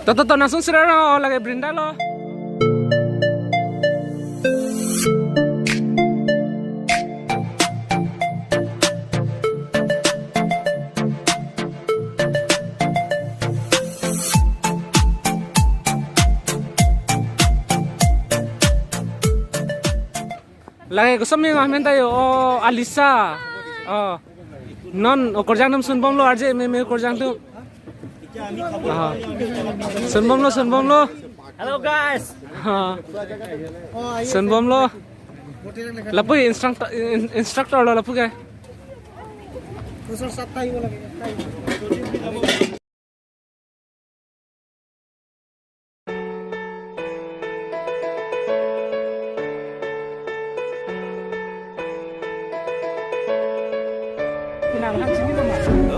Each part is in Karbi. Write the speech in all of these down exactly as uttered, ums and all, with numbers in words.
To, to, to, nangsun sira rang, oh, lake Brinda lo. Lake koson amen ta jo, oh, Alisa. Oh. Non okorjang atum sunbomlo, R J M M A okorjang atum. Ah. Sunbomlo, sunbomlo. Hello, guys. Ah. Sunbomlo. Lapu instructor, in-, instructor lo lapu ke.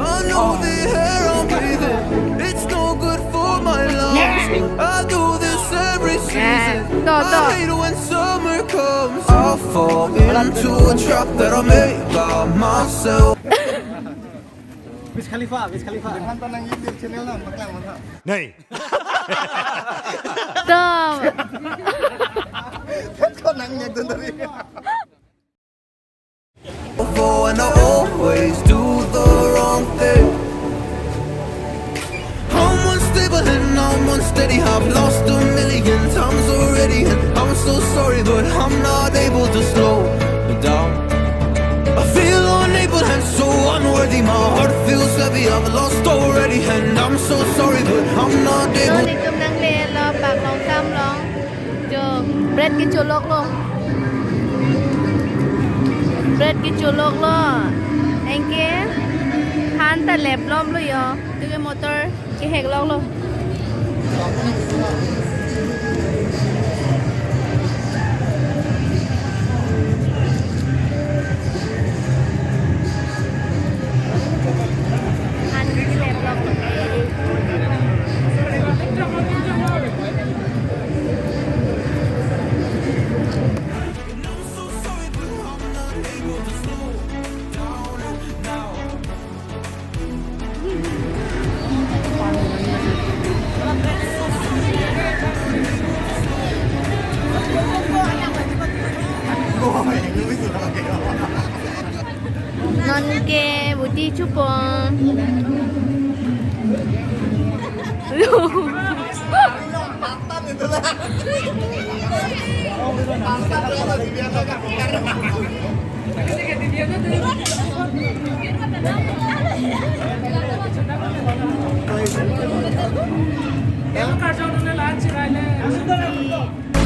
I know the air I'm breathing, it's no good for my lungs. I do this every season. To, to. I hate when summer comes. I fall into a trap that I made by myself. Wiz Khalifa, Wiz Khalifa. Hantan nang YouTube channel nang paklang mantha. Nei. Tom. Kau nang nyak dun tadi. For and I always do the wrong thing. I'm unstable and I'm unsteady. I've lost a million times already, and I'm so sorry, but I'm not able to slow down. I feel unable and so unworthy. My heart feels heavy. I've lost already, and I'm so sorry, but I'm not To able. Netum nanglelo, Paklong Tamlong. Jo, bread kecholoklo. Bread kecholoklo. Anke han ta leplomlo jo. Tuke motor kehekloklo. Han leploklo. Non ke buti chupon.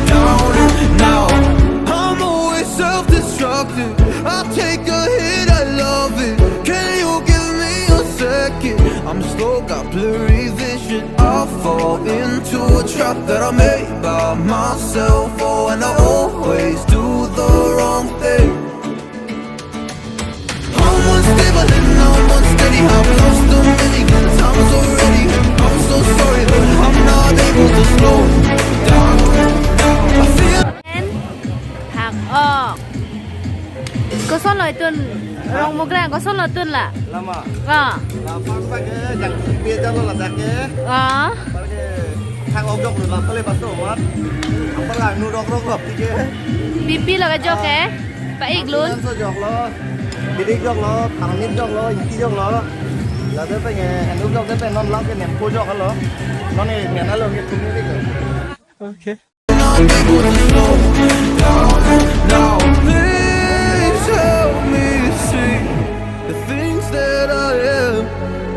Down and out. I'm always self-destructive. I take a hit, I love it. Can you give me a second? I'm slow, got blurry vision. I fall into a trap that I made by myself. Oh, and I always do the wrong thing. I'm unstable and I'm unsteady. I've lost a million times already. I'm so sorry, but I'm not able to slow down. I feel Thak ok. Koson lo itun, Rongmugra, koson lo itun la? Lama. Ah, Lapang pakai yang pia jalo la dake. ah. Pakai thang ok jok la pale paso mat. Apa la nu rok rok rok tike. Pipi lo kejok eh? Pa-ik lun. So jok lo. Bidik jok lo, tharmit jok lo, iti jok lo. La de pengen anu jok de pen non la ke nempo jok lo. Non e mena lo ke tumi dik. Okay. Not able to slow down now. Please help me see the things that I am.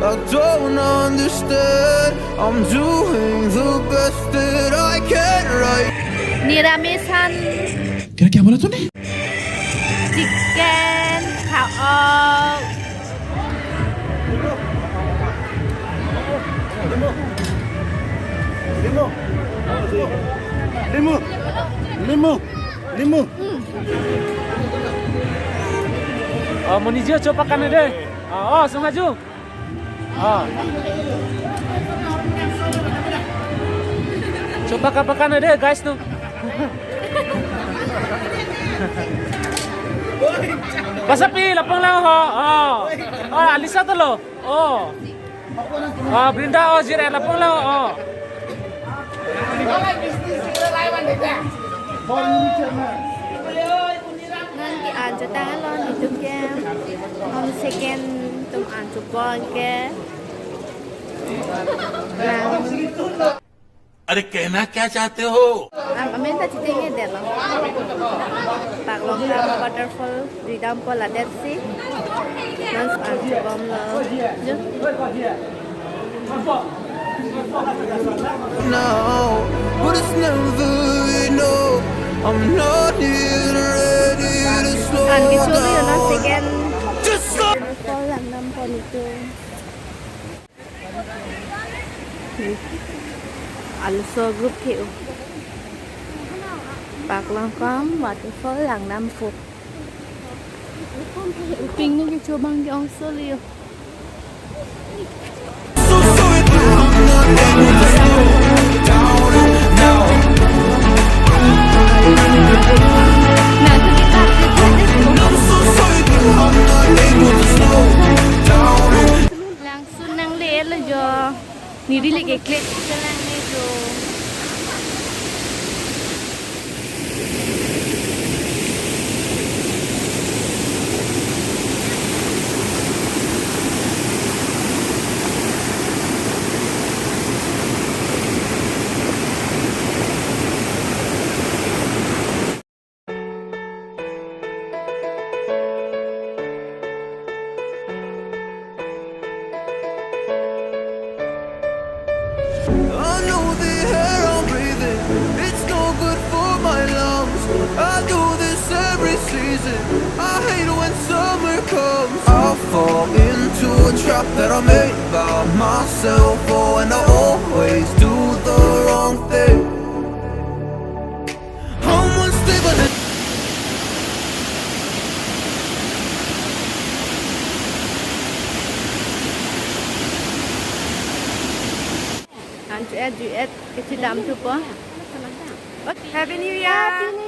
I don't understand. I'm doing the best that I can right. Niramis han. क्या क्या बोला तूने? Chicken, thak ok. Limu. Limu. Limu. Limu. Oh, moniji, chopak kan de. Ah, oh, sung haju. Ah. Chopak apa kan de, guys, tu. Pasapi, lapang lang ho. Oh. Ah, Alisa to lo. Oh. Ah, Brinda, oh, Jire, lapang lang, oh. Non ke-an chotanglo, netum ke. Hom second atum an chobon ke. Lang. अरे कहना क्या चाहते हो? Am, amen ta chitengedetlo. Paklongkam waterfall ridampo ladet si. Non an chobomlo. Jo. Now, but it's never enough. I'm not even ready to slow down. An kecho lo, non second. Just slow. Waterfall langdampo netum. Arloso group ke-o. Paklongkam waterfall langdampo. Pingno kecho abang ke-ong solo. Langsun nanglelo jo. Neli le keklek kelang ne jo. I know the air I'm breathing, it's no good for my lungs. I do this every season. I hate when summer comes. I fall into a trap that I made by myself. Oh, and I always do the wrong thing. Home was stable. An ju-et ju-et kachedamthupo. Happy New Year.